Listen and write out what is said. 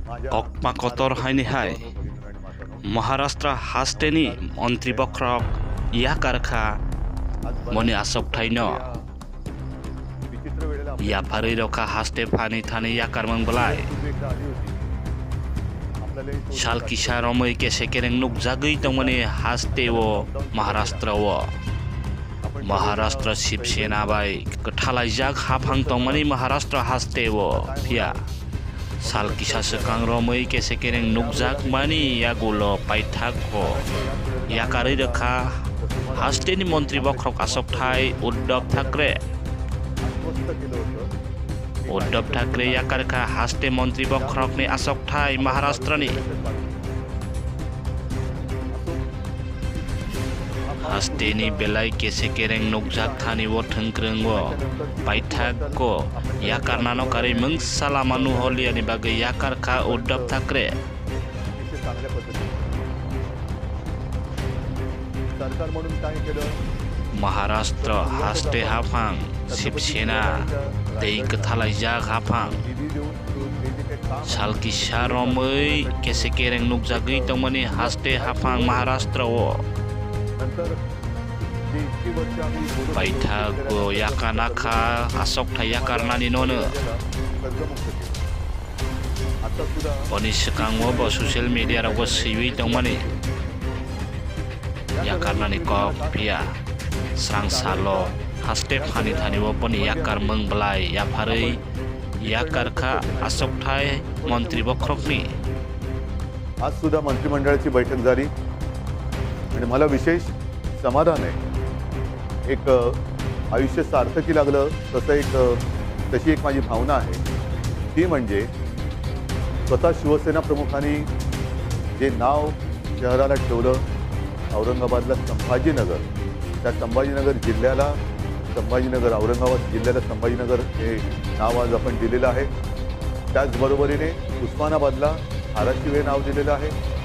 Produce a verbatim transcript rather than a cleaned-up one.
Kokma kotor haini hai Maharashtra hasteni montri bokhorok yakar kha boni asokthaino. Yapharwi rokha haste phani thani yakarmung belai. Sal kisa romwi kese kereng nukjagwi tongmani haste o Maharashtra o. Maharashtra Shiv Sena bai kwthalaijak haphang tongmani Maharashtra haste o phiya. Sal kisa swkang romwi kese kereng nukjakmani yagulo paithak o yakarwi rwkha hasteni montri bokhorok asokthai Uddhav Thackeray. Uddhav Thackeray yakar kha haste montri bokhorokni asokthai Maharashtrani. Hasteni belai kese kereng nukjak thani o thwngkwrwng o paithak o yakarnano karwi mungsa lama nuhorliyani bagwi yakar kha Uddhav Thackeray. Maharashtra haste haphang Shiv Sena tei kwthalaijak haphang. Sal kisa romwi kese kereng nukjagwi tongmani haste haphang Maharashtra o. Paithak o yakana kha asokthai yakarnani nono. Boni swkango bo social media rogo swiwi tongmani yakarnani kok phiya. Srang salo haste phani thani o boni yakarmung belai yapharwi yakar kha asokthai montri bokhorokni. आज सुद्धा मंत्रिमंडळाची बैठक झाली आणि मला विशेष समाधान आहे. एक, अ, आयुष्य सार्थकी लागलं तसं एक, अ, तशी एक माझी भावना आहे. ती म्हणजे स्वतः शिवसेना प्रमुखांनी जे नाव शहराला ठेवलं औरंगाबादला संभाजीनगर, त्या संभाजीनगर जिल्ह्याला, संभाजीनगर औरंगाबाद जिल्ह्याला संभाजीनगर हे नाव आज आपण दिलेलं आहे. त्याचबरोबरीने उस्मानाबादला धाराशिव हे नाव दिलेलं आहे.